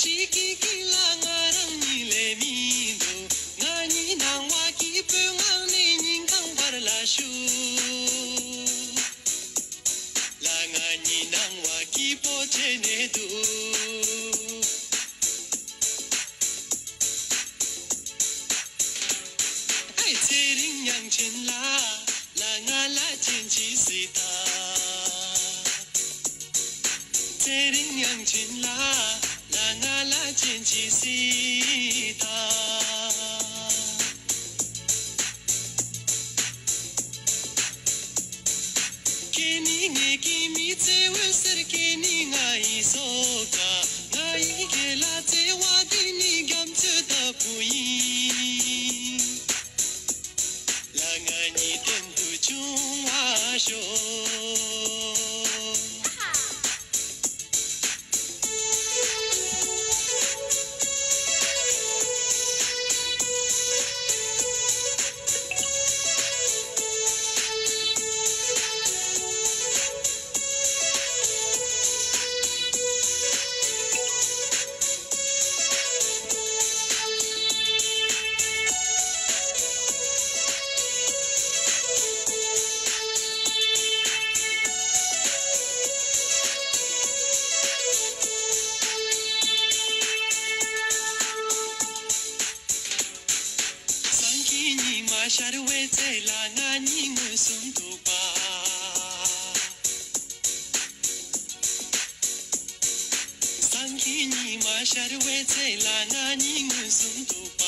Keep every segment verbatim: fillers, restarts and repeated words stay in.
ཞིག་གི་གི་ལ་ང་རང་གཉིས་ལས་མི་འདུག་ང་གཉིས་སྣང་བ་གི་བོད་ངང་ནས་ཉིན་གང་བར་ལ་ཞུགས། ལ་ང་གཉིས་སྣང་བ་གི་པོ་ཆེ་ནས་འདུག་ཨེ་ཚེ་རིང་དབྱངས་ཅན་ལགས། ལ་ང་ལ་ཅན་ཅི་སི་ད། ཚེ་རིང་དབྱངས་ཅན་ལགས། ལ་ང་ལ་ཅན་ཅི་སི་ད། ཁྱེད་ནི་ངེད་ཀྱི་མི་ཚེ་འོད་ཟེར། ཁྱེད་ནི་ང་ཡི་སྲོག་དཀར། ང་ཡི་སྐེ་ལ་བརྩེ་བ་འདི་ནི་རྒྱ་མཚོ་ལྟ་བུ་ཡིན། ལ་ང་གཉིས་དོན་དུ་བྱུང་བ་ཤོག་སང་གི་ཉི་མ་ཤར་བའི་ཚེ་ལ་ང་གཉིས་མངོན་སུམ་ཐུག་པ། སང་གི་ཉི་མ་ཤར་བའི་ཚེ་ལ་ང་གཉིས་མངོན་སུམ་ཐུག་པ།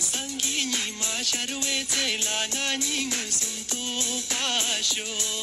སང་གི་ཉི་མ་ཤར་བའི་ཚེ་ལ་ང་གཉིས་མངོན་སུམ་ཐུག་པ་ཤོག